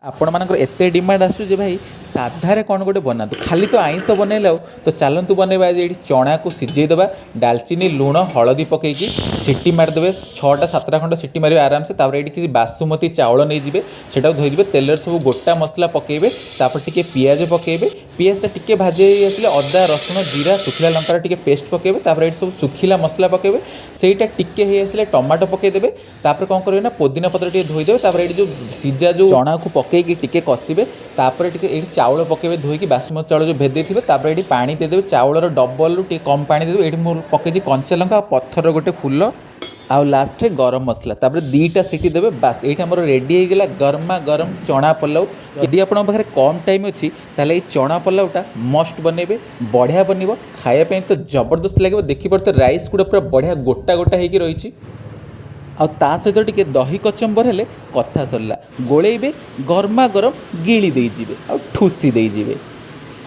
ଆପଣମାନଙ୍କର ଏତେ ଡିମାଣ୍ଡ ଆସୁଛି ଯେ ଭାଇ, ସାଧାରେ କ'ଣ ଗୋଟେ ବନାନ୍ତୁ, ଖାଲି ତ ଆଇଁଷ ବନେଇଲେ। ଆଉ ତ ଚାଲନ୍ତୁ ବନେଇବା ଆଜି। ଏଇଠି ଚଣାକୁ ସିଝେଇ ଦେବା, ଡାଲଚିନି, ଲୁଣ, ହଳଦୀ ପକେଇକି ସିଟି ମାରିଦେବେ। ଛଅଟା ସାତଟା ଖଣ୍ଡ ସିଟି ମାରିବେ ଆରାମସେ। ତାପରେ ଏଇଠି କିଛି ବାସୁମତୀ ଚାଉଳ ନେଇଯିବେ, ସେଟାକୁ ଧୋଇଯିବେ। ତେଲରେ ସବୁ ଗୋଟା ମସଲା ପକେଇବେ, ତାପରେ ଟିକେ ପିଆଜ ପକେଇବେ। ପିଆଜଟା ଟିକେ ଭାଜି ହେଇ ଆସିଲେ ଅଦା, ରସୁଣ, ଜିରା, ଶୁଖିଲା ଲଙ୍କାର ଟିକେ ପେଷ୍ଟ ପକେଇବେ। ତାପରେ ଏଇଠି ସବୁ ଶୁଖିଲା ମସଲା ପକେଇବେ। ସେଇଟା ଟିକେ ହେଇ ଆସିଲେ ଟମାଟୋ ପକେଇଦେବେ। ତାପରେ କ'ଣ କରିବେ ନା ପୋଦିନା ପତ୍ର ଟିକେ ଧୋଇଦେବେ। ତାପରେ ଏଇଠି ଯେଉଁ ସିଝା ଯେଉଁ ଚଣାକୁ ପକେଇକି ଟିକେ କଷିବେ। ତାପରେ ଟିକେ ଏଇଠି ଚାଉଳ ପକେଇବେ ଧୋଇକି, ବାସୁମତୀ ଚାଉଳ ଯେଉଁ ଭେଦେଇଥିବେ। ତାପରେ ଏଇଠି ପାଣି ଦେଇଦେବେ, ଚାଉଳର ଡବଲରୁ ଟିକେ କମ୍ ପାଣି ଦେଇଦେବେ। ଏଇଠି ମୁଁ ପକେଇଛି କଞ୍ଚା ଲଙ୍କା ଆଉ ପଥର ଗୋଟେ ଫୁଲ ଆଉ ଲାଷ୍ଟରେ ଗରମ ମସଲା। ତାପରେ ଦୁଇଟା ସିଟି ଦେବେ, ବାସ୍, ଏଇଠି ଆମର ରେଡ଼ି ହେଇଗଲା ଗରମା ଗରମ ଚଣା ପଲାଉ। ଯଦି ଆପଣଙ୍କ ପାଖରେ କମ୍ ଟାଇମ୍ ଅଛି, ତାହେଲେ ଏଇ ଚଣା ପଲାଉଟା ମଷ୍ଟ ବନେଇବେ। ବଢ଼ିଆ ବନିବ, ଖାଇବା ପାଇଁ ତ ଜବରଦସ୍ତ ଲାଗିବ। ଦେଖିପାରୁଥିବେ, ରାଇସ୍ ଗୁଡ଼ା ପୁରା ବଢ଼ିଆ ଗୋଟା ଗୋଟା ହେଇକି ରହିଛି। ଆଉ ତା ସହିତ ଟିକେ ଦହି କଚମ୍ବର ହେଲେ କଥା ସରିଲା। ଗୋଳେଇବେ, ଗରମା ଗରମ ଗିଳି ଦେଇଯିବେ ଆଉ ଠୁସି ଦେଇଯିବେ।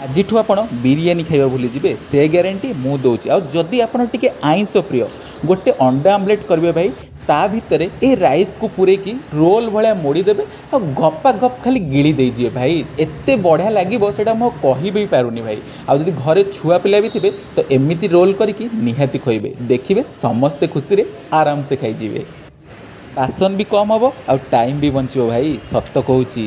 ଆଜିଠୁ ଆପଣ ବିରିୟାନୀ ଖାଇବା ଭୁଲିଯିବେ, ସେ ଗ୍ୟାରେଣ୍ଟି ମୁଁ ଦେଉଛି। ଆଉ ଯଦି ଆପଣ ଟିକେ ଆଇଁଷ ପ୍ରିୟ, ଗୋଟେ ଅଣ୍ଡା ଆମଲେଟ୍ କରିବେ ଭାଇ, ତା ଭିତରେ ଏ ରାଇସ୍କୁ ପୂରେଇକି ରୋଲ୍ ଭଳିଆ ମୋଡ଼ିଦେବେ ଆଉ ଗପା ଗପ ଖାଲି ଗିଳି ଦେଇଯିବେ ଭାଇ। ଏତେ ବଢ଼ିଆ ଲାଗିବ, ସେଇଟା ମୁଁ କହି ବି ପାରୁନି ଭାଇ। ଆଉ ଯଦି ଘରେ ଛୁଆ ପିଲା ବି ଥିବେ, ତ ଏମିତି ରୋଲ୍ କରିକି ନିହାତି ଖୋଇବେ। ଦେଖିବେ, ସମସ୍ତେ ଖୁସିରେ ଆରାମସେ ଖାଇଯିବେ। ବାସନ ବି କମ୍ ହେବ ଆଉ ଟାଇମ୍ ବି ବଞ୍ଚିବ ଭାଇ, ସତ କହୁଛି।